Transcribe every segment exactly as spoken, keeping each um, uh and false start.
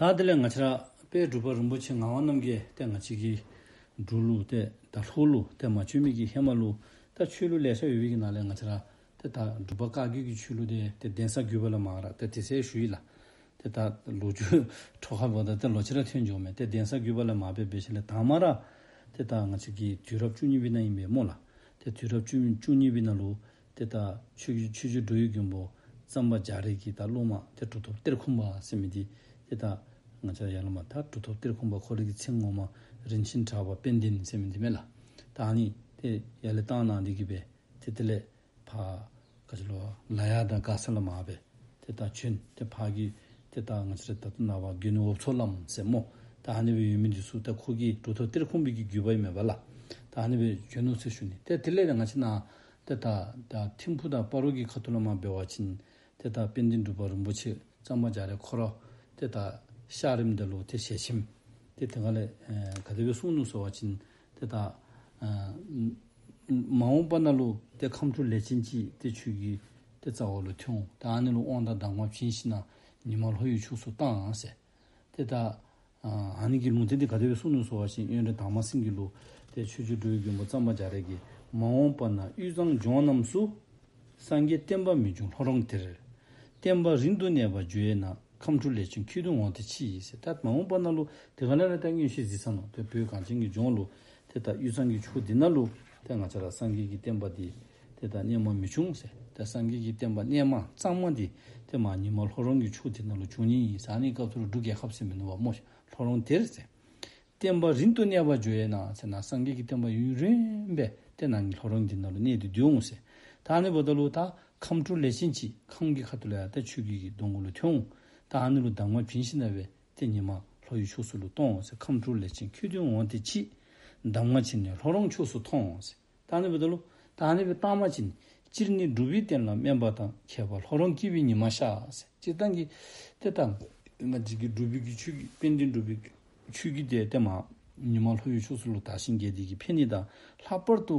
ད་དེ་ལས་ང་བཅས་ར་དཔལ་འབྲུག་པ་རིན་པོ་ཆེ་ངག་དབང་རྣམ་རྒྱལ་ཏེ་ང་བཅས་ཀྱི་འབྲུག་ལུ་ཏེ་ད་ལྷོ་ལུ་ཏེ་མ་བྱོན་མི་གི་ཧེ་མ་ལུ་ད་ཆོས་ལུགས་ལེ་ཤ་ཡོད་པའི་གི་ནང་ལས་ང་བཅས་ར་ཏེ་ད་འབྲུག་པ་བཀའ་བརྒྱུད་ཀྱི་ཆོས་ལུགས་དེ་ཏེ་གདན་ས་བརྒྱུད་པ་ལས་མར་ར་ཏེ་དེ་ཚེ་ཞུ་ཡི་ལགས། ཏེ་ད་ལོ་རྒྱུས་འཕྲོ་ཁ་འབདཝ་ད་ཏེ་ལོག་ཅི་ར་ཐོན་འགྱོཝ་མས། ཏེ་གདན་ས་བརྒྱུད་པ་ལས་མར་སྦེ་འབད་ཞིནམ་ལས་དང་པ་ར་ཏེ་ད་ང་བཅས་ཀྱི་དུས་རབས་བཅུ་གཉིས་པའི་ནང་ཨིན་པས་སྨོ་ལགས། ཏེ་དུས་རབས་བཅུ་བཅུ་གཉིས་པའི་ནང་ལུ་ཏེ་ད་ཆོས་ཆོས་རྗེ་འགྲོ་བའི་མགོན་པོ་གཙང་པ་རྒྱ་རས་ཀྱི་ད་སློབ་མ་ཏེ་གྲུབ་ཐོབ་གཏེར་ཁུང་པ་ཟེར་མི་འདི་ཏེ་ད་ང་བཅས་ཡར་ལས་མར་ད་གྲུབ་ཐོབ་གཏེར་ཁུང་པ་ཁོ་རའི་གི་མཚན་ངོ་མ་རིན་ཆེན་གྲགས་པ་དཔལ་ལྡན་ཟེར་མི་འདི་མས་ལགས། ད་ཨ་ནི་ཏེ་ཡར་ལས་བཏང་གནང་འདི་གིས་སྦེ་ཏེ་དེ་ལས་ཕར་ག་ཅི་ལོ་ལ་ཡག་དང་མགར་ས་ལས་མར་སྦེ་ཏེ་ད་བྱོན། ཏེ་ཕར་གི་ཏེ་ད་ང་བཅས་ར་ད་ལྟོ་ནངས་པ་དགོན་འོབ་མཚོ་བླམ་ཟེར་སྨོ། ད་ཨ་ནི་སྦེ་ཡོད་མི་འདི་ཚུ་ད་ཁོ་གི་གྲུབ་ཐོབ་གཏེར་ཁུང་པའི་གི་བརྒྱུད་པ་ཨིན་མས་པ་ལགས། ད་ཨ་ནི་སྦེ་བྱོན་ནུག་ཟེར་ཞུ་ནི། ཏེ་དེ་ལས་ང་བཅས་ནཱ་ཏེ་ད་ད་ཐིམ་ཕུ་དང་སྤ་རོ་གི་ཁ་ཐུག་ལས་མར་འབད་བ་ཅིན་ཏེ་ད་དཔལ་ལྡན་འབྲུག་པ་རིན་པོ་ཆེ་གཙང་པ་རྒྱ་རས་ཁོ་ར་ཏེ་ད་ཤར་རིམ་དེ་ལུ་ཏེ་ཞལ་ཆེམས་ཏེ་དེ་ག་ལས་ཨེ་ག་དེ་སྦེ་གསུངས་ནུག་ཟེར་བ་ཅིན་ཏེ་ད་ཨ་མ་འོངས་པ་ནང་ལུ་ཏེ་ཁམས་ཕྲུག་ལས་ཅན་ཅིག་ཏེ་ཁྱོད་ཀྱི་ཏེ་རྩ་བ་ལུ་ཐོན་འོང་། ད་ཨ་ནི་ལུ་དབང་དང་གདམས་ངག་བྱིན་ཞིནམ་ལས་ཉི་མ་ལྷོ་ཡི་ཕྱོགས་སུ་བཏང་ཟེར། ཏེ་ད་ཨ་ཨ་ནི་གི་ལུང་བསྟན་འདི་ག་དེ་སྦེ་གསུངས་ནུག་ཟེར་བ་ཅིན་དབོན་རས་དར་མ་སེང་གེ་ལུ་ཏེ་ཆོས་རྗེ་འགྲོ་བའི་མགོན་པོ་གཙང་པ་རྒྱ་རས་ཀྱིས་མ་འོངས་པ་ན་དབུས་གཙང་ལྗོངས་རྣམས་སུ་སངས་རྒྱས་བསྟན་པ་མི་འབྱུང་ལྷོ་རོང་དེར། བསྟན་པ་རིང་དུ་གནས་པར་འགྱུར་བས་ན་ཁམས་ཕྲུག་ལས་ཅན་ཁྱོད་དུ་འོང་སྟེ་མཆི་ཟེར། ད་མ་འོངས་པ་ནང་ལུ་དེ་ག་ནང་ར་ད་མངོན་ཤེས་གཟིགས་ས་ནུག། ཏེ་བོད་གངས་ཅན་གྱི་ལྗོངས་ལུ་ཏེ་ད་དབུས་གཙང་གི་ཕྱོགས་འདི་ནང་ལུ་ཏེ་ང་བཅས་ར་སངས་རྒྱས་ཀྱི་བསྟན་པ་འདི་ཏེ་ད་རྙེད་མ་མི་འབྱུང་ཟེར། ཏེ་སངས་རྒྱས་ཀྱི་བསྟན་པ་རྙེད་མ་གཙང་མ་འདི་ཏེ་མར་ཉི་མ་ལྷོ་རོང་གི་ཕྱོགས་འདི་ནང་ལུ་འབྱུང་ནི་ཨིན་ཟེར། ཨ་ནི་སྐབས་སུ་ལུ་འབྲུག་རྒྱལ་ཁབ་ཟེར་མིན་འདུག་པ་སྨོ། ལྷོ་རོང་དེར་ཟེར། བསྟན་པ་རིང་དུ་གནས་པར་འགྱུར་བས་ན་ཟེར་ན་སངས་རྒྱས་ཀྱི་བསྟན་པ་ཡུན་རིང་སྦེ་ཏེ་ནཱ་ལྷོ་རོང་འདི་ནང་ལུ་གནས་ཏེ་སྡོད་འོང་ཟེར། ད་ཨ་ནི་འབདཝ་ད་ལུ་ད་ཁམས་ཕྲུག་ལས་ཅན་ཅིག་ཁམས་ཀྱི་ཁ་ཐུག་ལས་ཡར་ད་ཆོས་ཀྱི་གདོང་ཁ་ལུ་ཐོན་འོང་། ད་ཨ་ནི་ལུ་གདམས་ངག་བྱིན་ཞིནམ་ལས་སྦེ་ཏེ་ཉི་མ་ལྷོ་ཡི་ཕྱོགས་སུ་ལུ་གཏང་འོང་ཟེར། ཁམས་ཕྲུག་ལས་ཅན་ཁྱོད་དུ་འོང་སྟེ་མཆི། གདམས་ངག་བྱིན་ནས་ལྷོ་རོང་ཕྱོགས་སུ་ཐོང་འོང་ཟེར། ད་ཨ་ནི་འབདཝ་ད་ལུ་ད་ཨ་ནི་སྦེ་བཏང་པ་ཅིན་སྤྱིར་ནི་འབྲུག་པའི་བསྟན་ལ་སྨན་པ་དང་། ཁྱད་པར་ལྷོ་རོང་སྐྱིད་པའི་ཉི་མ་ཤར་ཟེར། སྤྱིར་བཏང་གི་ཏེ་ད་ང་བཅས་ཀྱི་འབྲུག་པའི་གི་ཆོས་ཀྱི་དཔལ་ལྡན་འབྲུག་པའི་ཆོས་ཀྱི་དེ་ཏེ་མར་ཉི་མ་ལྷོ་ཡི་ཕྱོགས་སུ་ལུ་དར་ཞིང་རྒྱས་ཏེ་གི་ཕན་ནི་དང་ལྷག་པར་དུ་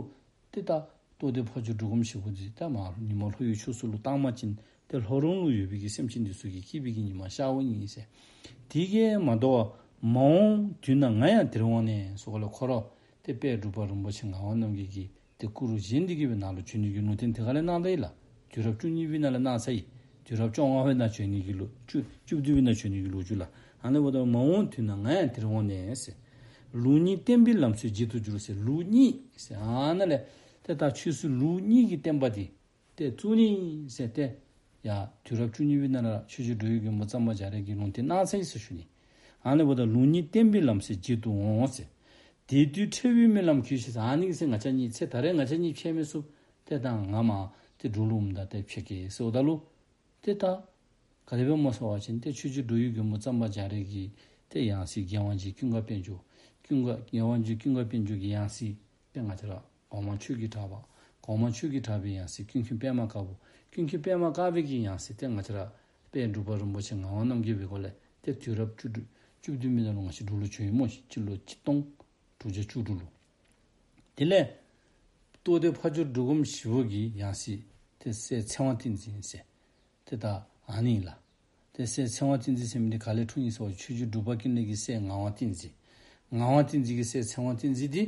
ཏེ་ད་རྟོགས་ལྡན་ཕ་ཇོ་འབྲུག་སྒོམ་ཞིག་པོ་འདི་ད་མར་ཉི་མ་ལྷོ་ཡི་ཕྱོགས་སུ་ལུ་བཏང་པ་ཅིན་ཏེ་ལྷོ་རོང་ལུ་ཡོད་པའི་གི་སེམས་ཅན་འདི་ཚུ་གི་སྐྱིད་པའི་གི་ཉི་མ་ཤརཝ་ཨིན་ཟེར། དེ་གིས་མ་དོ་བར་མ་འོངས་དུས་ན་ང་ཡང་དེར་འོང་ནས་ཟེར་ག་ལས་ཁོ་ར་ཏེ་དཔལ་འབྲུག་པ་རིན་པོ་ཆེ་ངག་དབང་རྣམ་རྒྱལ་གྱི་ཏེ་སྐུ་རུ་བཞེངས་ཏེ་གི་སྦེ་ནཱ་ལུ་བྱོན་ནི་གི་ལུང་བསྟན་དེ་ག་ལས་གནང་ད་ཡི་ལགས། དུས་རབས་བཅུ་གཉིས་པའི་ནང་ལས་གནང་ཚར་ཡི། དུས་རབས་བཅོ་ལྔ་པའི་ནང་བྱོན་ནི་གི་ལོ་རྒྱུས་བཅུ་བཅུ་བདུན་པའི་ནང་བྱོན་ནི་གི་ལོ་རྒྱུས་ལགས། ཨ་ནི་འབདཝ་ད་མ་འོངས་དུས་ན་ང་ཡང་དེར་འོང་ནས་ཟེར། ལུགས་གཉིས་བསྟན་པའི་ལམ་སྲོལ་བརྗིད་དུ་འགྱུར་ཟེར། ལུགས་གཉིས་ཟེར་ཨ་ནཱ་ལས་ཏེ་ད་ཆོས་སྲིད་ལུགས་གཉིས་ཀྱི་བསྟན་པ་འདི་ཏེ་བཙུགས་ནི་ཟེར་ཏེ་ཡར་དུས་རབས་བཅུ་གཉིས་པའི་ནང་ལུ་ཆོས་རྗེ་འགྲོ་བའི་མགོན་པོ་གཙང་པ་རྒྱ་རས་ཀྱིས་ལུང་བསྟན་གནང་ཚར་ཡི་ཟེར་ཞུ་ནི། ཨ་ནི་འབདཝ་ད་ལུགས་གཉིས་བསྟན་པའི་ལམ་སྲོལ་བརྗིད་དུ་འོང་ཟེར། དེ་དུས་འཕྲལ་བའི་སྨོན་ལམ་གྱིས་ཤིག་ཟེར། ཨ་ནི་གི་ཚེ་ང་བཅས་གཉིས་ཚེ་ད་རེས་ང་བཅས་གཉིས་ཕྱད་མི་ཚུགས། ཏེ་ད་ང་མར་ཏེ་འབྲུག་ལུ་འོངམ་ད་ཏེ་ཕྱད་གེ་ཟེརཝ་ད་ལུ་ཏེ་ད་ག་དེ་སྦེ་སྨོ་ཟེར་བ་ཅིན་ཏེ་ཆོས་རྗེ་འགྲོ་བའི་མགོན་པོ་གཙང་པ་རྒྱ་རས་ཀྱི་ཏེ་ཡང་སྲིད་རྒྱལ་དབང་རྗེ་ཀུན་དགའ་དཔལ་འབྱོར། ཀུན་དགའ་རྒྱལ་དབང་རྗེ་ཀུན་དགའ་དཔལ་འབྱོར་གྱི་ཡང་སྲིད་ཏེ་ང་བཅས་ར་གོང་མ་ཆོས་ཀྱི་གྲགས་པ། གོང་མ་ཆོས་ཀྱི་གྲགས་པའི་ཡང་སྲིད་ཀུན་མཁྱེན་པདྨ་དཀར་པོ། ཀུན་མཁྱེན་པདྨ་དཀར་པོའི་གི་ཡང་སྲིད་ཏེ་ང་བཅས་ར་དཔལ་འབྲུག་པ་རིན་པོ་ཆེ་ངག་དབང་རྣམ་རྒྱལ་སྦེ་གོ་ལས་ཏེ་དུས་རབས་བཅུ་དྲུག་བཅུ་བདུན་མའི་ནང་ལུ་ང་བཅས་འབྲུག་ལུ་བྱོན་ཡི་སྨོ། སྤྱི་ལོ་ཆིག་སྟོང་དྲུག་བརྒྱ་བཅུ་དྲུག་ལུ། དེ་ལས་རྟོགས་ལྡན་ཕ་ཇོ་འབྲུག་སྒོམ་ཞིག་པོ་གི་ཡང་སྲིད་ཏེ་སྲས་ཚེ་དབང་བསྟན་འཛིན་ཟེར། ཏེ་ད་ཨ་ནི་ལགས། ཏེ་སྲས་ཚེ་དབང་བསྟན་འཛིན་ཟེར་མི་འདི་ག་ལས་འཁྲུངས་ཡི་ཟེར་བ་ཆོས་རྗེ་འབྲུག་པ་ཀུན་ལེགས་ཀྱི་སྲས་ངག་དབང་བསྟན་འཛིན། ངག་དབང་བསྟན་འཛིན་གྱི་སྲས་ཚེ་དབང་བསྟན་འཛིན་འདི་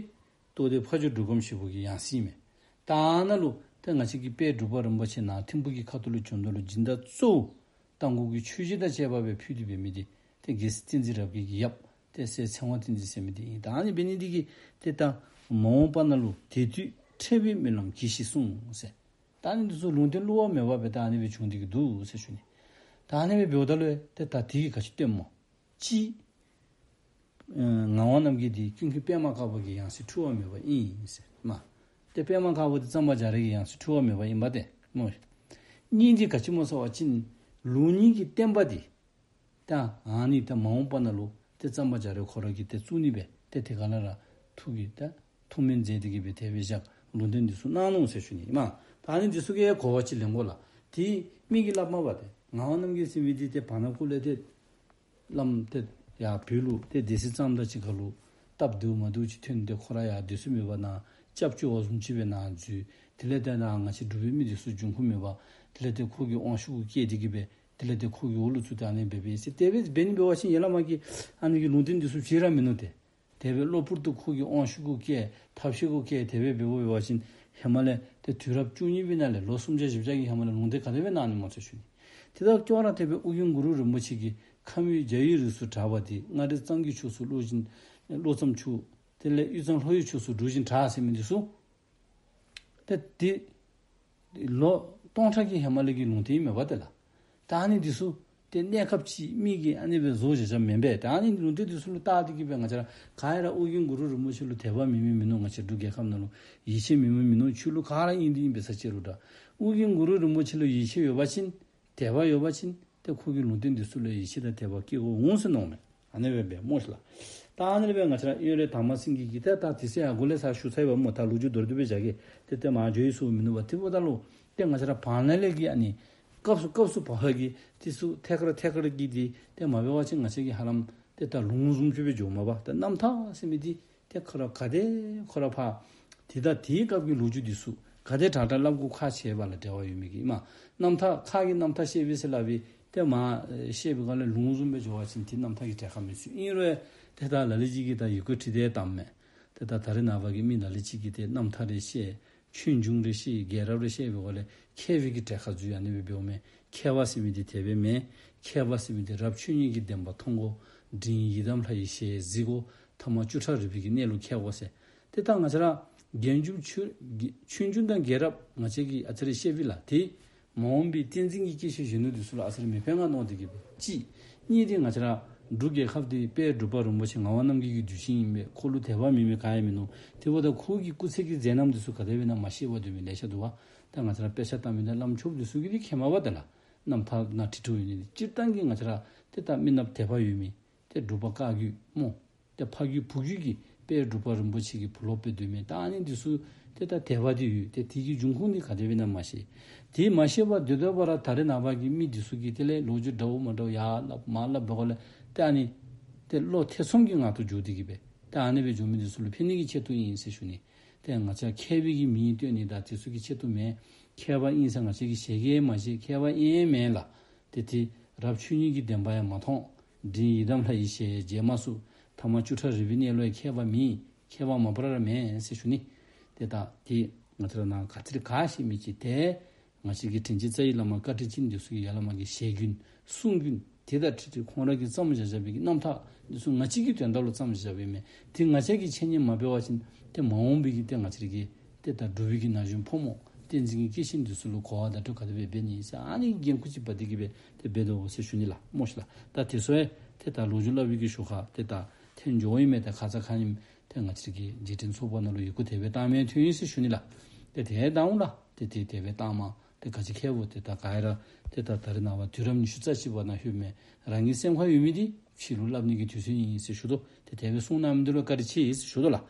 རྟོགས་ལྡན་ཕ་ཇོ་འབྲུག་སྒོམ་ཞིག་པོ་གི་ཡང་སྲིད་མས། ད་ཨ་ནཱ་ལུ་ཏེ་ང་བཅས་ཀྱི་དཔལ་འབྲུག་པ་རིན་པོ་ཆེ་ནཱ་ཐིམ་ཕུ་གི་ཁ་ཐུག་ལུ་བྱོནམ་ད་ལུ་སྦྱིན་བདག་གཙོ་བོ་རྟ་མགོ་གི་ཆོས་གཞིས་དང་བཅས་པ་སྦེ་ཕུལ་ཏེ་འབད་མི་འདི་ཏེ་རྒྱལ་སྲས་བསྟན་འཛིན་རབ་རྒྱས་ཀྱི་ཡབ་ཏེ་སྲས་ཚེ་དབང་བསྟན་འཛིན་ཟེར་མི་འདི་ཨིན། ད་ཨ་ནི་འབད་ནི་འདི་གིས་ཏེ་ད་མ་འོངས་པ་ནང་ལུ་དེ་དུས་འཕྲལ་བའི་སྨོན་ལམ་གྱིས་ཤིག་གསུངས་ཟེར། ད་ཨ་ནི་འདི་ཚུ་ལུང་བསྟན་བསླུ་བ་མེད་པ་སྦེ་ད་ཨ་ནི་སྦེ་བྱུང་སྟེ་གི་འདུག་ཟེར་ཞུ་ནི། ད་ཨ་ནི་སྦེ་འབདཝ་ད་ལུ་ཏེ་ད་དེ་གིས་ག་ཅི་སྟོནམ་སྨོ། གཅིག། ཨ་ངག་དབང་རྣམ་རྒྱལ་འདི་ཀུན་མཁྱེན་པདྨ་དཀར་པོ་གི་ཡང་སྲིད་འཁྲུལ་བ་མེད་པ་ཨིན་ཟེར་སྨོ། ཏེ་པདྨ་དཀར་པོ་འདི་གཙང་པ་རྒྱ་རས་ཀྱི་ཡང་སྲིད་འཁྲུལ་བ་མེད་པ་ཨིན་པ་ཏེ་སྨོ། གཉིས་འདི་ག་ཅི་སྨོ་ཟེར་བ་ཅིན་ལུགས་གཉིས་ཀྱི་བསྟན་པ་འདི་ད་ཨ་ནི་ད་མ་འོངས་པ་ནང་ལུ་ཏེ་གཙང་པ་རྒྱ་རས་ཁོ་ར་གིས་ཏེ་བཙུགས་ནི་སྦེ་ཏེ་དེ་ག་ལས་ར་ཐུགས་ཀྱི་ད་ཐུགས་སྨོན་མཛད་དེ་གི་སྦེ་དེ་སྦེ་བཞག་ལུང་བསྟན་འདི་ཚུ་གནང་ནུག་ཟེར་ཞུ་ནི་ཨིན་མས། ད་ཨ་ནི་འདི་ཚུ་གི་གོ་བ་ཅིག་ལེན་དགོ་ལགས། ཏེ་མི་གིས་སླབ་མས་པ་ཏེ་ངག་དབང་རྣམ་རྒྱལ་ཟེར་མི་འདི་ཏེ་བར་ན་ཁོ་ལས་ཏེ་བླམ་ཏེ་ཡར་བོད་ལུ་ཏེ་སྡེ་སྲིད་གཙང་པ་ཅིག་ཁར་ལུ་སྟབས་བདེཝ་མ་བདེཝ་ཅིག་ཐོན་ཏེ་ཁོ་ར་ཡར་སྡེ་སྲིད་མེད་པར་ནཱ་སྐྱབས་བཅོལ་བ་བཟུམ་ཅིག་སྦེ་ནཱ་འཛུལ། དེ་ལས་ཏེ་ནཱ་ང་བཅས་འབྲུག་པའི་མི་འདི་ཚུ་འབྱུང་ཁུངས་མེད་པར་དེ་ལས་ཏེ་ཁོ་གིས་དབང་ཤུགས་བསྐྱེད་དེ་གི་སྦེ་ ལས་ཏེ་ཁོ་གི་འོག་ལུ་ཚུད་དེ་ཨ་ནི་སྦེ་འབད་ཡི་ཟེར། དེ་སྦེ་འབད་ནི་འབད་བ་ཅིན་ཡ་ལ་མ་གི་ཨ་ནི་གི་ལུང་བསྟན་འདི་ཚུ་བྱིན་ར་མིན་ནུག་ཏེ། དེ་སྦེ་གློ་བུར་དུ་ཁོ་གིས་དབང་ཤུགས་གུ་བཀལ་ཐབས་ཤེས་གུ་བཀལ་དེ་སྦེ་འབདཝ་འབད་བ་ཅིན་ཧེ་མ་ལས་ཏེ་དུས་རབས་བཅུ་གཉིས་པའི་ནང་ལས་ལོ་སུམ་བརྒྱ་བཞི་བརྒྱ་གི་ཧེ་མ་ལས་ལུང་བསྟན་ག་དེ་སྦེ་གནང་ནི་སྨོ་ཟེར་ཞུ་ནི། དེ་དང་སྐྱོ་ར་དེ་སྦེ་ཨོ་རྒྱན་གུ་རུ་རིན་པོ་ཆེ་གིས་ཁམས་ཡུལ་རྒྱ་ཡུལ་རིགས་སུ་གྲགས་པ་དེ་མངའ་རིས་གཙང་གི་ཕྱོགས་སུ་བློ་ཅན་བློ་ཙམ་ཆུ། དེ་ལས་དབུས་གཙང་ལྷོ་ཡུལ་ཕྱོགས་སུ་འབྲུག་བཞིན་གྲགས་ཟེར་མི་འདི་ཚུ། ཏེ་དེ་ལོ་སྟོང་ཕྲག་གི་ཧེ་མ་ལས་ཀྱི་ལུང་བསྟན་ཨིན་མས་པ་ཏེ་ལགས། ད་ཨ་ནི་འདི་ཚུ་ཏེ་གནས་སྐབས་ཅིག་མི་གིས་ཨ་ནི་སྦེ་བཟོ་བཞག་བཞགཔ་མེན་པས། ད་ཨ་ནི་ལུང་བསྟན་འདི་ཚུ་ལུ་བལྟ་སྟེ་གི་སྦེ་ང་བཅས་ར་ག་ཡ་ར་ཨོ་རྒྱན་གུ་རུ་རིན་པོ་ཆེ་ལུ་དད་པ་མེད་མི་མིན་ནུག། ང་བཅས་འབྲུག་རྒྱལ་ཁབ་ནང་ལུ་ཡིད་ཆེས་མེད་མི་མིན་ནུག། ཆོས་ལུགས་ག་ར་ཨིན་དེ་ཨིན་པས་ཟེར་ཅི་རུང་འདྲ། ཨོ་རྒྱན་གུ་རུ་རིན་པོ་ཆེ་ལུ་ཡིད་ཆེས་ཡོད་པ་ཅིན་དད་པ་ཡོད་པ་ཅིན་ཏེ་ཁོ་གི་ལུང་བསྟན་འདི་ཚུ་ལུ་ཡིད་ཆེས་དང་དད་པ་སྐྱེ་དགོ་འོང་ཟེར་མནོཝ་མས། ཨ་ནི་སྦེ་འབད་སྨོ་ཤིག་ལགས། ད་ཨ་ནི་སྦེ་ང་བཅས་ར་དབོན་རས་དར་མ་སེང་གེ་གིས་ཏེ་ད་དེ་ཚེ་ཡང་འགོ་ལས་ས་ཞུ་ཚར་ཡི་པ་སྨོ། ད་ལོ་རྒྱུས་མདོར་བསྡུས་སྦེ་བཞག་གེ། ཏེ་ཏེ་མ་འགྱོ་ཡི་ཟེར་མིན་ནུག་པ། དེ་འབདཝ་ད་ལུ་ཏེ་ང་བཅས་ར་བར་ན་ལས་ཀྱི་ཨ་ནི་སྐབས་སུ་སྐབས་སུ་བབ་པའི་གི་དེ་ཚུ་ཐད་ཀར་ཐད་ཀར་གྱིས་ཏེ་ཏེ་མ་འབད་བ་ཅིན་ང་བཅས་ཀྱིས་ཧ་ལམ་ཏེ་ད་ལུང་བཟུམ་ཅིག་སྦེ་འགྱོཝ་མས་པ། ད་རྣམ་ཐར་ཟེར་མི་འདི་ཏེ་ཁོ་ར་ག་དེ་ཁོ་ར་ཕར་དེ་དང་དེའི་སྐབས་ཀྱི་ལོ་རྒྱུས་འདི་ཚུ་ག་དེ་དྲག་དྲག་སླབ་དགོ་ཁག་ཆེ་བ་ལ་འབྲེལ་བ་ཡོད་མི་གི་ཨིན་མས། རྣམ་ཐར་ཁ་གི་རྣམ་ཐར་བཤད་པས་ཟེར་སླབ་པས། ཏེ་མ་བཤད་པའི་སྒང་ལས་ལུང་བཟུམ་སྦེ་འགྱོ་བ་ཅིན་ཏེ་རྣམ་ཐར་གྱི་གྲལ་ཁར་མི་ཚུད། ཨིན་རུང་ཏེ་ད་ལ་ལུ་ཅིག་གིས་ད་ཡི་གུ་བྲིས་ཏེ་བཏངམ་མས། ཏེ་ད་ད་རེས་ནངས་པ་གི་མི་ལ་ལུ་ཅིག་གིས་ཏེ་རྣམ་ཐར་རེ་བཤད། ཆོས་འབྱུང་རེ་བཤད། རྒྱལ་རབས་རེ་བཤད་པའི་སྒང་ལས་མཁས་པའི་གི་གྲལ་ཁར་འཛུལ་ཡར་ནི་སྦེ་འབདཝ་མས། མཁས་པ་ཟེར་མི་འདི་དེ་སྦེ་མེན། མཁས་པ་ཟེར་མི་འདི་རབ་ཆོས་ཉིད་ཀྱི་བདེན་པ་མཐོང་དགོ། འབྲིང་ཡི་དམ་ལྷ་ཡི་ཞལ་གཟིགས་དགོ། ཐ་མ་བཅུ་ཕྲག་རིག་པའི་གི་གནས་ལུགས་མཁྱེན་དགོ་ཟེར། ཏེ་ད་ང་བཅས་ར་རྒྱན་འཇུག་ཆོས་ཆོས་འབྱུང་དང་རྒྱལ་རབས་ང་བཅས་ཀྱིས་ཨ་ཙི་རེ་བཤད་པས་ལགས། ཏེ་མ་འོངས་པའི་བསྟན་འཛིན་གྱི་སྐྱེས་ཆེན་གཞོན་ནུ་འདི་ཚུ་ལུ་ཨ་ཙི་རེ་མི་ཕན་ག་མནོ་སྟེ་གི་སྦེ་གཅིག། གཉིས་ཏེ་ང་བཅས་ར་འབྲུག་རྒྱལ་ཁབ་འདི་དཔལ་འབྲུག་པ་རིན་པོ་ཆེ་ངག་དབང་རྣམ་རྒྱལ་གྱི་འདུལ་ཞིང་ཨིན་པས། ཁོ་ལུ་དད་པ་མེད་མི་ག་ཡང་མིན་ནུག། དེ་འབདཝ་ད་ཁོ་གི་སྐུ་ཚེ་གི་མཛད་རྣམ་འདི་ཚུ་ག་དེ་སྦེ་ཨིན་ན་མ་ཤེས་པར་སྡོད་མི་ལེ་ཤ་འདུག་པ། ད་ང་བཅས་ར་དཔེ་ཆ་ལྟ་མི་དང་བླམ་ཆོསཔ་འདི་ཚུ་གིས་འདི་མཁྱེནམ་མས་པ་ཏེ་ལགས། རྣམ་ཐར་ནང་བྲིས་བྲིསཝ་ཨིན་ནི། སྤྱིར་བཏང་གི་ང་བཅས་ར་ཏེ་ད་མི་ནགཔ་དད་པ་ཡོད་མི་ཏེ་འབྲུག་པ་བཀའ་བརྒྱུད་སྨོ། ཏེ་ཕ་རྒྱུད་བུ་བརྒྱུད་ཀྱི་དཔལ་འབྲུག་པ་རིན་པོ་ཆེ་གི་བུ་སློབ་སྦེ་སྡོད་མི་ད་ཨ་ནི་འདི་ཚུ་ཏེ་ད་དད་པ་འདི་ཡོད། ཏེ་དེ་གི་འབྱུང་ཁུངས་འདི་ག་དེ་སྦེ་ཨིན་ན་མ་ཤེས། དེ་མ་ཤེས་པར་སྡོད་སྡོད་པ་ར་ད་རེས་ནངས་པ་གི་མི་འདི་ཚུ་གིས་དེ་ལས་ལོ་རྒྱུས་འདྲཝ་མ་འདྲཝ་ཡར་སླབ་མར་སླབ་འབདཝ་ལས་ཏེ་ཨ་ནི་ཏེ་བློ་ཐེ་ཚོམ་གྱི་ངང་དུ་འགྱོ་སྟེ་གི་སྦེ་ཏེ་ཨ་ནི་སྦེ་འགྱོ་མི་འདི་ཚུ་ལུ་ཕན་ནི་གི་ཆེད་དུ་ཨིན་ཟེར་ཞུ་ནི། ཏེ་ང་བཅས་མཁས་པའི་གི་མིང་བཏོན་ནི་དང་དེ་ཚུ་གི་ཆེད་དུ་མེན། མཁས་པ་ཨིན་ཟེར་ང་བཅས་ཀྱིས་ཞལ་གྱིས་མ་བཞེས། མཁས་པ་ཨིན་མེན་ལགས། ཏེ་དེ་རབ་ཆོས་ཉིད་ཀྱི་བདེན་པ་ཡང་མ་མཐོང་། འབྲིང་ཡི་དམ་ལྷ་ཡི་ཞལ་མཇལ་མ་ཚུགས། ཐ་མ་བཅུ་ཕྲག་རིག་པའི་གནས་ལུགས་ཡང་མཁས་པ་མེན། མཁས་པ་མ་པ་ར་མེན་ཟེར་ཞུ་ནི། ཏེ་ད་དེ་ང་བཅས་ར་ནང་ག་ཚོད་ག་ཤེས་མི་ཅིག་ཏེ་ང་བཅས་ཀྱི་དྲིན་ཅན་རྩ་བའི་བླ་མ་བཀའ་དྲིན་ཅན་འདི་ཚུ་གི་ཡ་ལ་མ་གི་ཞལ་རྒྱུན་གསུང་རྒྱུན་དེ་དང་འཁྲིལ་ཏེ་ཁོང་ར་གིས་བརྩམས་བཞག་བཞག་པའི་གི་རྣམ་ཐར་འདི་ཚུ་ང་བཅས་ཀྱི་དོན་དག་ལུ་བརྩམས་བཞག་བཞགཔ་ཨིན་མས། དེ་ང་བཅས་ཀྱིས་འཆད་ཉན་མ་འབད་བ་ཅིན་ཏེ་མ་འོངས་པའི་གི་ཏེ་ང་བཅས་ཀྱི་ཏེ་ད་འབྲུག་པའི་གི་ན་གཞོན་ཕོ་མོ་བསྟན་འཛིན་གྱི་སྐྱེས་ཆེན་འདི་ཚུ་ལུ་གོ་བ་བརྡ་སྤྲོད་ག་དེ་སྦེ་འབད་ནི་ཟེར་ཨ་ནི་འགན་ཁུར་ཅིག་འབག་སྟེ་གི་སྦེ་ཏེ་འབད་དོ་ཟེར་ཞུ་ནི་ལགས་སྨོ་ཤིག་ལགས། ད་དེ་ཚུ་ཡང་ཏེ་ད་ལོ་རྒྱུས་སླབ་པའི་གི་ཞོར་ཁར་ཏེ་ད་འཐེན་འགྱོཝ་ཨིན་མས། ཏེ་ཁ་ཙ་ཁ་ཉིནམ་ཏེ་ང་བཅས་ཀྱི་རྗེས་དྲན་ཚོགས་པ་ནང་ལུ་ཡི་གུ་དེ་སྦེ་བཏངམ་ཡང་ཐོན་ཡི་ཟེར་ཞུ་ནི་ལགས། ཏེ་དེ་བཏང་འོང་ལགས། ཏེ་དེ་དེ་སྦེ་བཏངམ་ཏེ་ག་ཅི་ཁེ་བོ་ཏེ་ད་ག་ཡ་ར་ཏེ་ད་ད་རེས་ནངས་པ་དུས་རབས་ཉི་ཤུ་རྩ་གཅིག་པ་ནང་ལྷོད་མི་རང་གི་སེམས་ཁར་ཡོད་མི་འདི་ཕྱི་ལུ་སླབ་ནི་གི་དུས་ཚོད་ཨིན་ཟེར་ཞུ་དོ། ཏེ་དེ་སྦེ་གསུང་གནང་མི་འདི་ལུ་བཀའ་དྲིན་ཆེ་ཟེར་ཞུ་དོ་ལགས།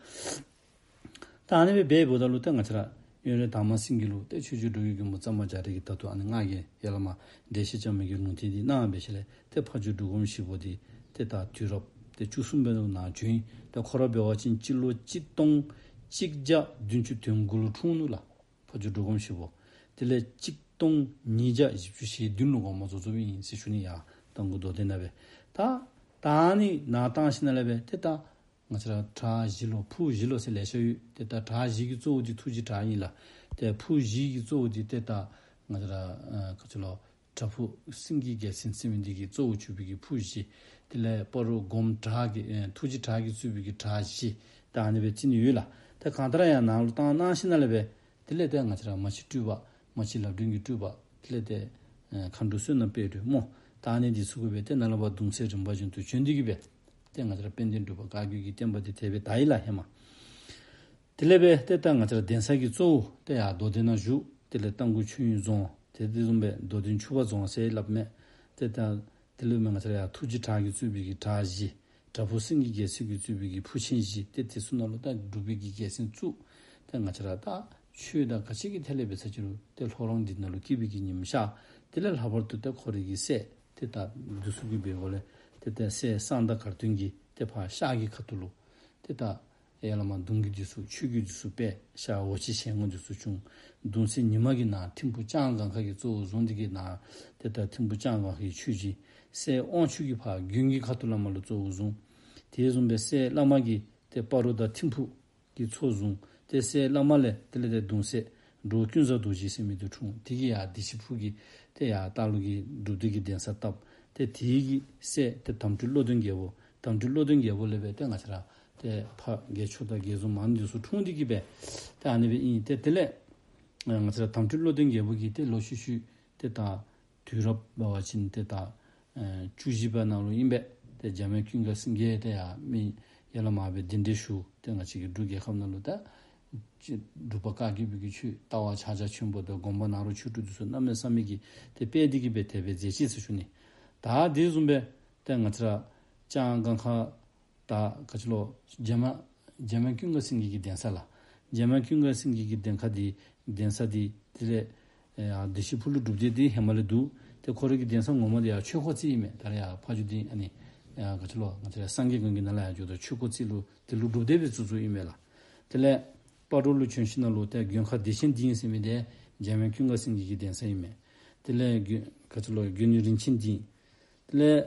ད་ཨ་ནི་སྦེ་འབདཝ་ད་ལུ་ཏེ་ང་བཅས་ར་དབོན་རས་དར་མ་སེང་གེ་ལུ་ཏེ་ཆོས་རྗེ་འགྲོ་བའི་མགོན་པོ་གཙང་པ་རྒྱ་རས་ཀྱིས་ད་ལྟོ་ཨ་ནི་ང་གིས་ཡ་ལ་མ་འགྲེལ་བཤད་རྐྱབ་མི་གི་ལུང་བསྟན་འདི་གནང་འབད་ཞིནམ་ལས་ཏེ་ཕ་ཇོ་འབྲུག་སྒོམ་ཞིག་པོ་འདི་ཏེ་ད་དུས་རབས་ཏེ་བཅུ་གསུམ་པའི་ནང་བྱོན་ཡི། ཏེ་ཁོ་ར་འབད་བ་ཅིན་སྤྱི་ལོ་གཅིག་སྟོང་གཅིག་བརྒྱ་བདུན་ཅུ་དོན་དགུ་ལུ་འཁྲུངས་ནུག་ལགས། ཕ་ཇོ་འབྲུག་སྒོམ་ཞིག་པོ། དེ་ལས་གཅིག་སྟོང་ཉིས་བརྒྱ་བཞི་བཅུ་ཞེ་བདུན་ལུ་དགོངས་པ་རྫོགས་རྫོགསཔ་ཨིན་ཟེར་ཞུ་ནི། ཡར་རྟ་མགོ་རྡོར་གདན་ནང་སྦེ། ད་ད་ཨ་ནི་ནཱ་བཏང་ཞིནམ་ལས་སྦེ་ཏེ་ད་ང་བཅས་ར་བྲག་བཞི་ལོ་ཕུག་བཞི་ལོ་ཟེར་ལེ་ཤ་ཡོད། ཏེ་ད་བྲག་བཞི་གི་གཙོ་བོ་འདི་ཐུགས་རྗེ་བྲག་ཨིན་ལགས། ཏེ་ཕུག་བཞི་གི་གཙོ་བོ་འདི་ཏེ་ད་ང་བཅས་ར་ཨ་ག་ཅི་ལོ་བྲག་ཕུག་སེང་གེ་རྒྱལ་མཚན་ཟེར་མི་འདི་གིས་གཙོ་བོ་གྱུར་པའི་གི་ཕུག་བཞི། དེ་ལས་སྤ་རོ་སྒོམ་བྲག་གི་ཨེ་ཐུགས་རྗེ་བྲག་གིས་གཙོས་པའི་གི་བྲག་བཞི། ད་ཨ་ནི་སྦེ་རྩི་ནི་ཡོད་ལགས། ཏེ་གང་ལྟར་ཡང་ནཱ་ལུ་བཏང་གནང་ཞིནམ་ལས་སྦེ་དེ་ལས་ཏེ་ང་བཅས་ར་མ་གཅིག་སྤྲུལ་པ་མ་གཅིག་ལག་སྒྲོན་གྱི་སྤྲུལ་པ་དེ་ལས་ཏེ་ཨེ་མཁའ་འགྲོ་བསོད་ནམས་དཔལ་སྒྲོན་སྨོ། ད་ཨ་ནི་འདི་ཚུ་གིས་སྦེ་ཏེ་ནཱ་ལས་ཕར་གདུང་སྲས་རིམ་པ་བཞིན་དུ་བྱོན་ཏེ་གི་སྦེ་ཏེ་ང་བཅས་ར་དཔལ་ལྡན་འབྲུག་པ་བཀའ་བརྒྱུད་ཀྱི་བསྟན་པ་འདི་དེ་སྦེ་དར་ཡི་ལགས་ཧེ་མ། དེ་ལས་སྦེ་ཏེ་ད་ང་བཅས་ར་གདན་ས་གི་གཙོ་བོ་ཏེ་ཡར་རྡོ་གདན་ནང་བཞུགས། དེ་ལས་རྟ་མགོ་ཆོས་དབྱིངས་རྫོང་ཏེ་དེ་བཟུམ་སྦེ་རྡོ་གདན་ཆུ་བ་རྫོང་ཟེར་སླབ་མས། ཏེ་ད་དེ་ལས་མར་ང་བཅས་ར་ཡར་ཐུགས་རྗེ་བྲག་གིས་གཙོས་པའི་གི་བྲག་བཞི། བྲག་ཕུག་སེང་གེ་རྒྱལ་མཚན་གྱིས་གཙོས་པའི་གི་ཕུག་ཆེན་བཞི། ཏེ་དེ་ཚུ་ནང་ལུ་ད་འབྲུག་པའི་གི་རྒྱལ་མཚན་བཙུགས། ཏེ་ང་བཅས་ར་ད་ཆོས་དང་ག་ཅི་གི་ཐད་ལས་འབད་ས་ཅི་རུང་ཏེ་ལྷོ་རོང་འདི་ནང་ལུ་སྐྱེས་པའི་གི་ཉིམ་ཤར། དེ་ལས་ལྷག་པར་དུ་ཏེ་ཁོ་རའི་གི་སྲས་ཏེ་ད་འདི་ཚུ་གིས་འབད་འགོ་ལས་ཏེ་ད་སྲས་གསང་བདག་གར་སྟོན་གྱིས་ཏེ་ཕར་ཤར་གྱི་ཁ་ཐུག་ལུ་ཏེ་ད་ ཡར་ལས་མར་གདུང་བརྒྱུད་འདི་ཚུ་ཆོས་བརྒྱུད་འདི་ཚུ་སྦེ་ཤར་འོ་ཆེ་ཞལ་ངོ་འདི་ཚུ་བྱུང་། གདུང་སྲས་ཉི་མ་གི་ནང་ཐིམ་ཕུ་ལྕང་སྒང་ཁ་གི་གཙོ་བོ་བཟུང་འདི་གི་ནང་ཏེ་ད་ཐིམ་ཕུ་ལྕང་སྒང་ཁའི་ཆོས་རྗེ་སྲས་དབང་ཕྱུག་གི་ཕར་དགོན་གྱི་ཁ་ཐུག་ལས་མར་ལུ་གཙོ་བོ་བཟུང་། དེ་བཟུམ་སྦེ་སྲས་བླ་མ་གིས་ཏེ་སྤ་རོ་དང་ཐིམ་ཕུ་གི་ཚོགས་བཟུང་། ཏེ་སྲས་བླ་མ་ལས་དེ་ལས་ཏེ་གདུང་སྲས་འབྲོག་ཀུན་བཟང་རྡོ་རྗེ་ཟེར་མི་འདི་འཁྲུངས། དེ་གིས་ཡར་བདེ་ཆེན་ཕུག་གི་ཏེ་ཡར་སྟག་ལུང་གི་སྒྲུབ་སྡེ་གི་གདན་ས་བཏབ། ཏེ་དེ་གི་སྲས་ཏེ་དམ་སྤྲུལ་བློ་ལྡན་རྒྱལ་པོ། དམ་སྤྲུལ་བློ་ལྡན་རྒྱལ་པོ་ལས་སྦེ་ཏེ་ང་བཅས་ར་ཏེ་ཕར་རྒྱལ་མཆོག་དང་རྒྱལ་བཟུམ་མང་འདི་ཚུ་འཁྲུངས་འདི་གིས་སྦེ་ཏེ་ཨ་ནི་སྦེ་ཨིན། ཏེ་དེ་ལས་ང་བཅས་ར་དམ་སྤྲུལ་བློ་ལྡན་རྒྱལ་པོ་གིས་ཏེ་ལོག་ཤུལ་ཤུལ་ཏེ་ད་དུས་རབས་འབད་བ་ཅིན་ཏེ་ད་ཨེ་བཅུ་བཞི་པ་ནང་ལུ་ཨིན་པས། ཏེ་འཇམ་དབྱངས་ཀུན་དགའ་སེང་གེ་ཏེ་ཡར་མི་ཡར་ལས་མར་སྦེ་གདན་འདྲེན་ཞུ། ཏེ་ང་བཅས་ཀྱི་འབྲུག་རྒྱལ་ཁབ་ནང་ལུ་ད་ཅིག་འབྲུག་པ་བཀའ་བརྒྱུད་པའི་གི་ཆོས་ལྟ་བ་ཕྱག་རྒྱ་ཆེན་པོ་དང་དགོངས་པ་ནཱ་རོ་ཆོས་དྲུག་འདི་ཚུ་གནམ་མེད་ས་མེད་ཀྱི་ཏེ་སྤེལ་འདི་གིས་སྦེ་དེ་སྦེ་མཛད་ཅི་ཟེར་ཞུ་ནི། ད་དེ་བཟུམ་སྦེ་ཏེ་ང་བཅས་ར་ལྕང་སྒང་ཁ་ད་ག་ཅི་ལོ་འཇམ་དབྱངས་འཇམ་དབྱངས་ཀུན་དགའ་སེང་གེ་གི་གདན་ས་ལགས། འཇམ་དབྱངས་ཀུན་དགའ་སེང་གེ་གི་གདན་ཁ་འདི་གདན་ས་འདི་དེ་ལས་ཨེ་ཡར་བདེ་ཆེན་ཕུག་ལུ་སྒྲུབ་སྡེ་འདི་ཧེ་མ་ལས་འདུག། ཏེ་ཁོ་རའི་གི་གདན་ས་ངོ་མ་འདི་ཡར་ཆོས་འཁོར་རྩེ་ཨིན་མས། ད་རེས་ཡར་ཕ་ཇོ་འདི་ཨ་ནི་ཡར་ག་ཅི་ལོ་ང་བཅས་ར་སངས་རྒྱས་སྒང་གི་ནང་ལས་ཡར་འགྱོཝ་ད་ཆོས་འཁོར་རྩེ་ལུ་དེ་ལུ་སྒྲུབ་སྡེ་སྦེ་བཙུགས་བཙུགསཔ་ཨིན་མས་ལགས། དེ་ལས་སྤ་རོ་ལུ་བྱོན་ཞིནམ་ལས་ཏེ་མགོན་ཁང་བདེ་ཆེན་སྡིངས་ཟེར་མི་འདི་འཇམ་དབྱངས་ཀུན་དགའ་སེང་གེ་གི་གདན་ས་ཨིན་མས། དེ་ལས་མགོན་ག་ཅི་ལོ་མགོན་རིན་ཆེན་སྡིངས། དེ་ལས་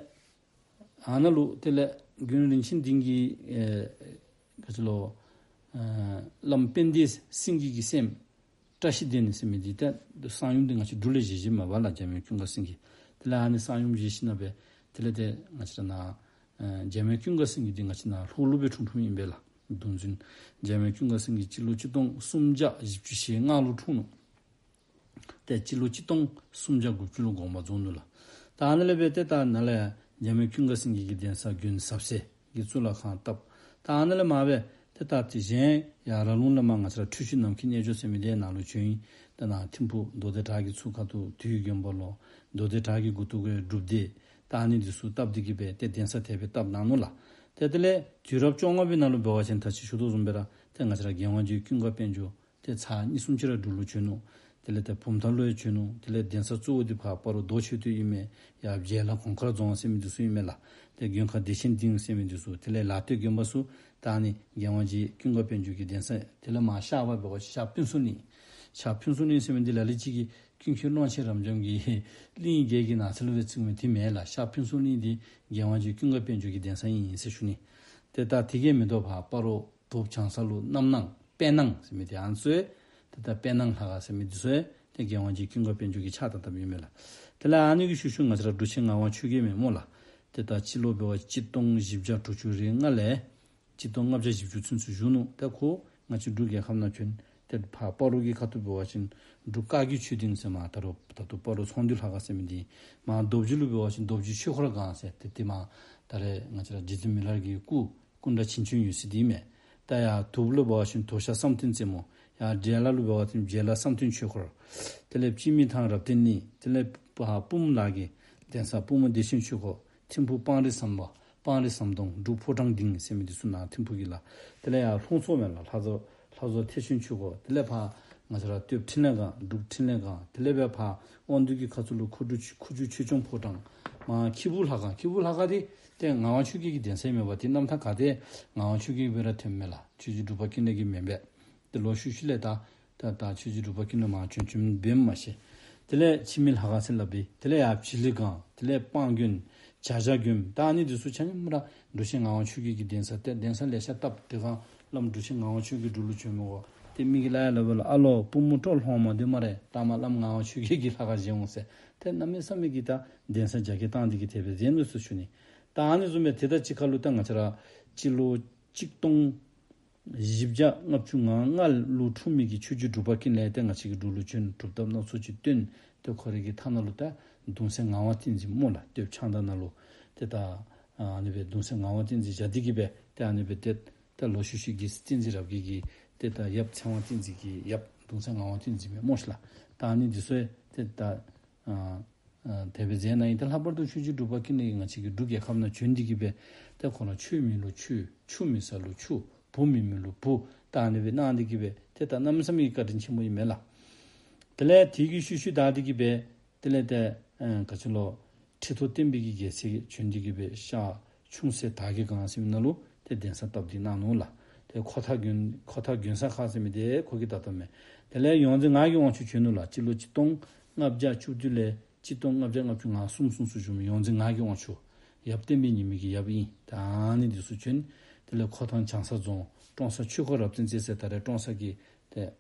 ཨ་ནཱ་ལུ་དེ་ལས་མགོན་རིན་ཆེན་སྡིངས་ཀྱི་ཨེ་ག་ཅི་ལོ་ཨེ་བླམ་དཔལ་ལྡན་སེང་གེ་གི་སྲསམོ་བཀྲ་ཤིས་ལྡན་ཟེར་མི་འདི་ཏེ་གསང་ཡུམ་འདི་ང་བཅས་འབྲུག་ལས་བཞེས་བཞེསཔ་མས་པ་ལགས། འཇམ་དབྱངས་ཀུན་དགའ་སེང་གེ། དེ་ལས་ཨ་ནི་གསང་ཡུམ་བཞེས་ཞིནམ་ལས་དེ་ལས་ཏེ་ང་བཅས་ར་ནཱ་ཨེ་འཇམ་དབྱངས་ཀུན་དགའ་སེང་གེ་འདི་ང་བཅས་ནཱ་ལྷོ་ལུ་སྦེ་འཁྲུངས་འཁྲུངསམ་ཨིན་པས་ལགས། གདུང་འཛིན་འཇམ་དབྱངས་ཀུན་དགའ་སེང་གེ་སྤྱི་ལོ་གཅིག་སྟོང་སུམ་བརྒྱ་བཞི་བཅུ་ཞེ་ལྔ་ལུ་འཁྲུངས་ནུག། ཏེ་སྤྱི་ལོ་གཅིག་སྟོང་སུམ་བརྒྱ་དགུ་བཅུ་ལུ་དགོངས་པ་རྫོགས་ནུག་ལགས། ད་ཨ་ནཱ་ལས་སྦེ་ཏེ་ད་ནཱ་ལས་འཇམ་དབྱངས་ཀུན་དགའ་སེང་གེ་གི་གདན་ས་དགོན་ཟབ་གསལ་གྱི་གཙུག་ལག་ཁང་བཏབ། ད་ཨ་ནཱ་ལས་མར་སྦེ་ཏེ་ད་དེ་གཞན་ཡར་ར་ལུང་ལས་མར་ང་བཅས་ར་འཁྲུལ་ཞིག་ནམ་མཁའི་རྣལ་འབྱོར་ཟེར་མི་འདི་ནཱ་ལུ་བྱོན་ཡི། ད་ནཱ་ཐིམ་ཕུག་མདོ་སྡེ་བྲག་གི་ཚུར་ཁ་ཐུག་དུས་དགོན་པ་ལོ། མདོ་སྡེ་བྲག་གི་མགུ་ཏོ་གི་སྒྲུབ་སྡེ། ད་ཨ་ནི་འདི་ཚུ་བཏབ་འདི་གིས་སྦེ་ཏེ་གདན་ས་དེ་སྦེ་བཏབ་གནང་ནུག་ལགས། ཏེ་དེ་ལས་དུས་རབས་བཅོ་ལྔ་པའི་ནང་ལུ་འབད་བ་ཅིན་ད་ཅི་ཞུ་དོ་བཟུམ་སྦེ་ར་ཏེ་ང་བཅས་ར་རྒྱལ་དབང་རྗེ་ཀུན་དགའ་དཔལ་འབྱོར་ཏེ་ཚར་གཉིས་གསུམ་ཅིག་ར་འབྲུག་ལུ་བྱོན་ནུག། དེ་ལས་ཏེ་བུམ་ཐང་ལུ་ཡང་བྱོན་ནུག། དེ་ལས་གདན་ས་གཙོ་བོ་འདི་ཕར་སྤ་རོ་རྡོ་མཆོད་རྟེན་ཨིན་མས། ཡར་བྱེ་ལ་གོང་དཀར་རྫོང་ཟེར་མི་འདི་ཚུ་ཨིན་མས་ལགས། ཏེ་མགོན་ཁང་བདེ་ཆེན་སྡིངས་ཟེར་མི་འདི་ཚུ། དེ་ལས་ལ་སྟོད་དགོན་པ་ཚུ་ད་ཨ་ནི་རྒྱལ་དབང་རྗེ་ཀུན་དགའ་དཔལ་འབྱོར་གྱི་གདན་ས། དེ་ལས་མར་ཤར་བ་འབད་བ་ཅིན་ཤར་ཕུན་ཚོགས་གླིང་། ཤར་ཕུན་ཚོགས་གླིང་ཟེར་མི་འདི་ལ་ལུ་ཅིག་གིས་ཀུན་མཁྱེན་ཀློང་ཆེན་རབ་འབྱམས་ཀྱི་གླིང་བརྒྱད་ཀྱི་ནགས་ཚལ་ལུ་སྦེ་བརྩིཝ་མས། དེ་མེན་ལགས། ཤར་ཕུན་ཚོགས་གླིང་འདི་རྒྱལ་དབང་རྗེ་ཀུན་དགའ་དཔལ་འབྱོར་གྱི་གདན་ས་ཨིན་ཟེར་ཞུ་ནི། ཏེ་ད་དེ་གིས་མི་དོ་བར་སྤ་རོ་དོབ་བྱང་ས་ལུ་རྣམ་སྣང་དཔལ་སྣང་ཟེར་མི་འདི་ཨ་ནི་ཚུ་ཡང་ཏེ་ད་དཔལ་སྣང་ལྷ་ཁང་ཟེར་མི་འདི་ཚུ་ཡང་ཏེ་རྒྱལ་དབང་རྗེ་ཀུན་དགའ་དཔལ་འབྱོར་གྱིས་ཕྱག་བཏབ་བཏབཔ་ཨིན་མས་ལགས། དེ་ལས་ཨ་ནི་གི་ཤུལ་ཤུལ་ང་བཅས་ར་འབྲུག་ཆེན་ངག་དབང་ཆོས་རྒྱལ་མེན་སྨོ་ལགས། ཏེ་ད་སྤྱི་ལོ་འབད་བ་གཅིག་སྟོང་བཞི་བརྒྱ་དྲུག་ཅུ་རེ་ལྔ་ལས་གཅིག་སྟོང་ལྔ་བརྒྱ་བཞི་བཅུ་ཚུན་ཚོད་བཞུགས་ནུག། ཏེ་ཁོ་ང་བཅས་འབྲུག་རྒྱལ་ཁབ་ནང་བྱོན། ཏེ་ཕར་སྤ་རོ་གི་ཁ་ཐུག་འབད་བ་ཅིན་འབྲུག་བཀའ་བརྒྱུད་ཆོས་སྡིངས་ཟེར་མར་ད་རུང་ད་ལྟོ་སྤ་རོ་ཚོང་འདུས་ལྷ་ཁང་ཟེར་མི་འདི། མར་རྡོ་རྗེ་ལུ་འབད་བ་ཅིན་རྡོ་རྗེ་ཆོས་འཁོར་སྒང་ཟེར་ཏེ་དེ་མར་ད་རེས་ང་བཅས་ར་རྗེ་བཙུན་མི་ལ་གི་སྐུ་སྐུ་འདྲ་བྱིན་ཅན་ཡོད་ས་འདི་ཨིན་མས། ད་ཡར་དུར་ལུ་འབད་བ་ཅིན་དུར་ཤ་བསམ་གཏན་རྩེ་མོ། ཡར་བྱེ་ལ་ལུ་འབད་བ་ཅིན་བྱེ་ལ་བསམ་གཏན་ཆོས་འཁོར། དེ་ལས་སྤྱི་མི་ཐང་རབ་བརྟན་གླིང་། དེ་ལས་ཕར་པུས་མོ་ལ་གི་གདན་ས་པུས་མོ་བདེ་ཆེན་ཆོས་འཁོར། ཐིམ་ཕུག་སྤང་རི་ཟམ་པ། སྤང་རི་ཟམ་གདོང་འབྲུག་ཕོ་བྲང་སྡིངས་ཟེར་མི་འདི་ཚུ་ནཱ་ཐིམ་ཕུག་གི་ལགས། དེ་ལས་ཡར་ལྷུང་མཚོ་མེན་ལགས། ལྷ་རྫོང་ལྷ་རྫོང་ཐེག་ཆེན་ཆོས་འཁོར། དེ་ལས་ཕར་ང་བཅས་ར་སྟོད་འཕྲིན་ལས་སྒང་འབྲུག་འཕྲིན་ལས་སྒང་། དེ་ལས་སྦེ་ཕར་དབང་འདུས་ཀྱི་ཁ་ཐུག་ལུ་ཁུ་བྱུག་ཁུ་བྱུག་ཆོས་སྐྱོང་ཕོ་བྲང་། མར་ཁྱི་འབུར་ལྷ་ཁང་། ཁྱི་འབུར་ལྷ་ཁང་འདི་ཏེ་ངག་དབང་ཆོས་རྒྱལ་གྱི་གདན་ས་ཨིན་མས་པ། ཏེ་རྣམ་ཐར་ག་ཏེ་ངག་དབང་ཆོས་རྒྱལ་སྦེ་ར་ཐོནམ་མས་ལགས། ཆོས་རྗེ་འབྲུག་པ་ཀུན་ལེགས་ཀྱི་མེན་པས། ཏེ་ལོག་ཤུལ་ཤུལ་ལས་ད་ད་ད་ཆོས་རྗེ་འབྲུག་པ་ཀུན་ལེགས་མར་བྱོན་བྱོནམ་འབདཝ་མ་ཤེས། དེ་ལས་འཆི་མེད་ལྷ་ཁང་ཟེར་སླབ་པས། དེ་ལས་ཡར་བྱི་ལི་སྒང་། དེ་ལས་སྤང་དགོན། བྱ་བྱ་དགོན། ད་ཨ་ནི་འདི་ཚུ་ཆ་མཉམ་ར་འབྲུག་ཆེན་ངག་དབང་ཆོས་རྒྱལ་གྱི་གདན་ས། ཏེ་གདན་ས་ལེ་ཤ་བཏབ། དེ་སྒང་བླམ་འབྲུག་ཆེན་ངག་དབང་ཆོས་རྒྱལ་འབྲུག་ལུ་བྱོནམ་འོང་། ཏེ་མི་གིས་སླབ་ཡང་སླབ་པས་ལགས། ཨ་ལོ་པུས་མོ་སྤྲོ་ལྷོང་མ་འདི་སྨ་རེ། ད་མར་བླམ་ངག་དབང་ཆོས་རྒྱལ་གྱི་ལྷ་ཁང་བཞེངས་འོང་ཟེར། ཏེ་གནམ་མེད་ས་མེད་ཀྱི་ད་གདན་ས་རྒྱ་སྐྱེད་བཏང་འདི་གིས་དེ་སྦེ་མཛད་ནུག་ཟེར་ཞུ་ནི། ད་ཨ་ནི་བཟུམ་སྦེ་དེ་དང་གཅིག་ཁར་ལུ་ད་ང་བཅས་ར་སྤྱི་ལོ་གཅིག་སྟོང་བཞི་བརྒྱ་ལྔ་བཅུ་ང་ལྔ་ལུ་འཁྲུངས་མི་གི་ཆོས་རྗེ་འབྲུག་པ་ཀུན་ལེགས་ཏེ་ང་བཅས་ཀྱི་འབྲུག་ལུ་བྱོན། གྲུབ་ཐོབ་སྣ་ཚོགས་ཅིག་སྟོན། ཏེ་ཁོ་རའི་གི་མཐའ་ནང་ལུ་ད་གདུང་སྲས་ངག་དབང་བསྟན་འཛིན་སྨོ་ལགས། སྟོད་ཕྱག་མདའ་ནང་ལུ་ཏེ་ད་ཨ་ནི་སྦེ་གདུང་སྲས་ངག་དབང་བསྟན་འཛིན་བཞག་འདི་གིས་སྦེ་ཏེ་ཨ་ནི་སྦེ་ཏེ་ད་ལོག་ཤུལ་ཤུལ་རྒྱལ་སྲས་བསྟན་འཛིན་རབ་རྒྱས་ཀྱི་ཏེ་ད་ཡབ་ཚེ་དབང་བསྟན་འཛིན་གྱི་ཡབ་གདུང་སྲས་ངག་དབང་བསྟན་འཛིན་མས་སྨོ་ཤེ་ལགས། ད་ཨ་ནི་འདི་ཚུ་ཏེ་ད་ཨ་ཨ་དེ་སྦེ་མཛད་གནང་ཡི། ཏེ་ལྷག་པར་དུ་ཆོས་རྗེ་འབྲུག་པ་ཀུན་ལེགས་ང་བཅས་ཀྱི་འབྲུག་རྒྱལ་ཁབ་ནང་བྱོན་འདི་གིས་སྦེ་ཏེ་ཁོ་ར་ཆོས་མེད་ལུ་ཆོས། ཆུ་མེད་ས་ལུ་ཆུ། བུ་མེད་མི་ལུ་བུ། ད་ཨ་ནི་སྦེ་གནང་འདི་གིས་སྦེ་ཏེ་ད་གནམ་མེད་ས་མེད་ཀྱི་བཀའ་དྲིན་ཆེན་པོ་ཨིན་མས་ལགས། དེ་ལས་དེ་གི་ཤུལ་ཤུལ་ད་འདི་གིས་སྦེ་དེ་ལས་ཏེ་ཨ་ག་ཅི་ལོ་ཁྲི་ཐོག་བསྟན་པའི་གི་རྒྱལ་མཚན་བྱོན་འདི་གིས་སྦེ་ཤར་ཆུང་སྲས་དར་གྱི་སྒང་ཟེར་མི་ནང་ལུ་ཏེ་གདན་ས་བཏབ་སྟེ་གནང་ནུག་ལགས། ཏེ་ཁོ་ཐང་དགོན་ཁོ་ཐང་དགོན་ས་ཁག་ཟེར་མི་འདི་ཁོ་གིས་ད་ལྟོ་མས། དེ་ལས་ཡོངས་འཛིན་ངག་གི་དབང་ཕྱུག་བྱོན་ནུག་ལགས། སྤྱི་ལོ་གཅིག་སྟོང་ལྔ་བརྒྱ་བཅུ་བདུན་ལས་གཅིག་སྟོང་ལྔ་བརྒྱ་ལྔ་བཅུ་ང་གསུམ་གསུམ་སུ་བྱོན་མི་ཡོངས་འཛིན་ངག་གི་དབང་ཕྱུག་ཡབ་བསྟན་པའི་ཉི་མ་གི་ཡབ་ཨིན། ད་ཨ་ནི་འདི་ཚུ་བྱོན། དེ་ལས་ཁོ་ཐང་བྱང་ས་རྫོང་ཀྲོང་གསར་ཆོས་འཁོར་རབ་བརྟན་རྩེ་ཟེར་ད་རེས་ཀྲོང་གསར་གྱི་ཏེ་